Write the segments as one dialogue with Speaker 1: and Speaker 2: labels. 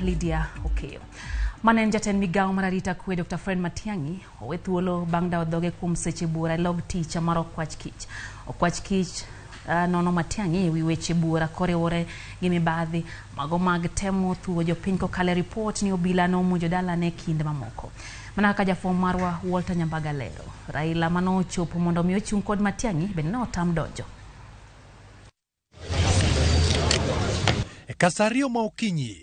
Speaker 1: Lydia Okeyo. Mane en jatend migawo mar arita kwe Dr. Fred Matiang'i owe thuolo bang' dawo dhoge kuom seche buora e log tich mar Okwach Kich. Okwach Kich nono Matiang'i ewi weche buora koriwore gi mibadhi mago mag temo thuo jopiny kokalo e ripot ni obila nomonjo dalane kinde mamoko. Mana kaka jafwambo marwa Walter Nyambaga lero, Raila manochopo mondo mi ochung' kod Matiang'i bende ne otam donjo.
Speaker 2: E kasa 2 ma okinyi,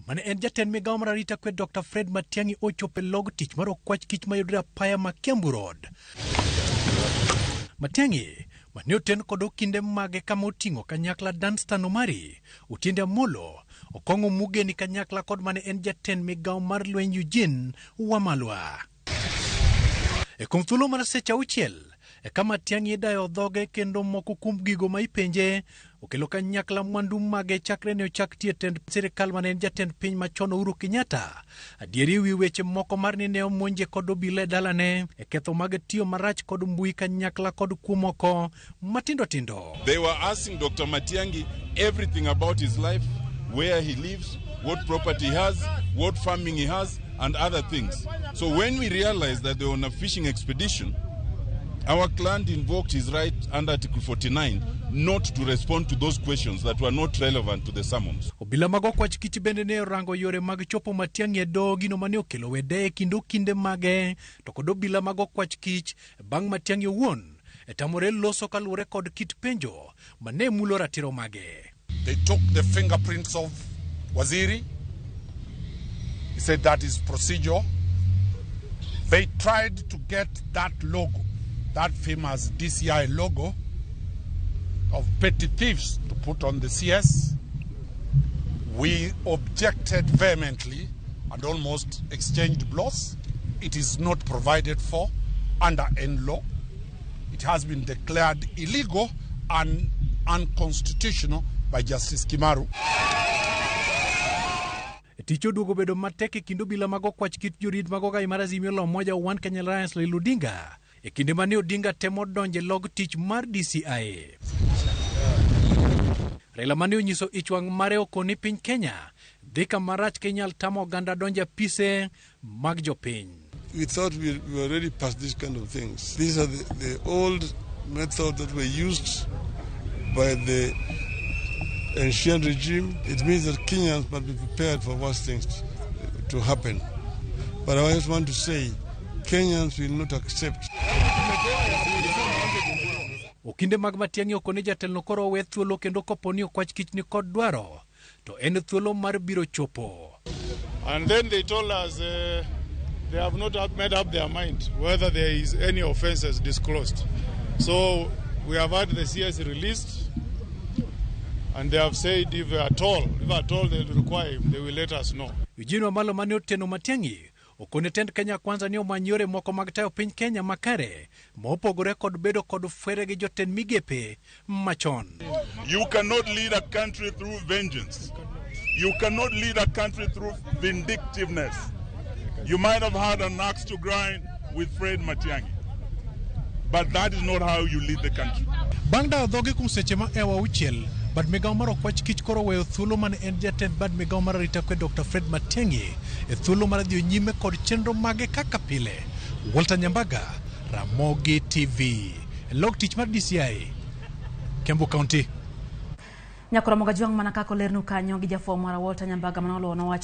Speaker 2: mane en jatend migawo mar arita kwe Dr. Fred Matiang'i ochopo e log tich mar Okwach Kich mayudore apaya ma Kiambu Road. Matiang'i mane oten kod okinde mage kama oting'o kanyakla Danstan Omari, Otiende Amolo, Okong'o Mugeni kanyakla kod mane en jatend migawo mar lweny Eugene Wamalwa. E kuom thuolo mar seche 6, eka Matiang'i idayo dhoge kendo moko kuom gigo ma ipenje okelo kanyakla mwandu mage chakre ne ochak tiyo e tend sirikal mane en jatend piny machon Uhuru Kenyatta. Adieri wi weche moko mar ni ne omonje kod obila e dalane e ketho mag tiyo marach kod mbui kanyakla kod kuo moko matindo tindo.
Speaker 3: They were asking Dr. Matiang'i everything about his life, where he lives, what property he has, what farming he has, and other things. So when we realized that they were on a fishing expedition, our client invoked his right under Article 49 not to respond to those questions that were not relevant to the summons.
Speaker 2: Obila mag Okwach Kich bende ne orango yore mag chopo Matiang'i e doho gino mane okelo wede e kind okinde mage to kod obila mag Okwach Kich bang' Matiang'i owuon e tamore loso kaluwore kod kit penjo mane mulo ratiro mage.
Speaker 4: They took the fingerprints of Waziri. He said that is procedure. They tried to get that logo, that famous DCI logo of petty thieves to put on the CS. We objected vehemently and almost exchanged blows. It is not provided for under N law. It has been declared illegal and unconstitutional by Justice Kimaru.
Speaker 2: Tich oduogo bedo matek e kind obila mag Okwach Kich jorit mag ogai mar Azimio la Umoja One Kenya Alliance Raila Odinga e kinde mane Odinga temo donjo e log tich mar DCI. Raila mane onyiso ich wang' mare okoni piny Kenya dhi kama rach ka inyal tamo oganda donjo e apise mag jopiny.
Speaker 5: We thought we were already past these kind of things. These are the old methods that were used by the ancient regime. It means that Kenyans must be prepared for worse things to happen. But I just want to say, Kenyans will not accept.
Speaker 2: Okinde mag Matiang'i okone jatelno koro owe thuolo kendo kopo ni Okwach Kich ni kod dwaro to en thuolo mar biro chopo.
Speaker 6: And then they told us they have not made up their mind whether there is any offenses disclosed. So we have had the CS released, and they have said if at all they require him, they will let us know.
Speaker 2: Eugene Wamalwa mane oteno Matiang'i okone tend Kenya Kwanza ni omany yore moko mag tayo piny Kenya makare mopogore kod bedo kod fwere gi jotend migepe machon.
Speaker 3: You cannot lead a country through vengeance. You cannot lead a country through vindictiveness. You might have had an axe to grind with Fred Matiang'i, but that is not how you lead the country.
Speaker 2: Bang' dawo dhoge kuom seche ma ewa 6, bad migawo mar Okwach Kich koro oweyo thuolo mane en jatend bad migawo mar arita kwe Dr. Fred Matiang'i e thuolo mar dhi nyime kod chenro mage kaka pile. Walter Nyambaga, Ramogi TV, log tich mar DCI, Kiambu County.
Speaker 1: Nyakoro Moga Jwang' mana kaka olernu kanyo gi jafwambo mara Walter Nyambaga mane oluwo wach.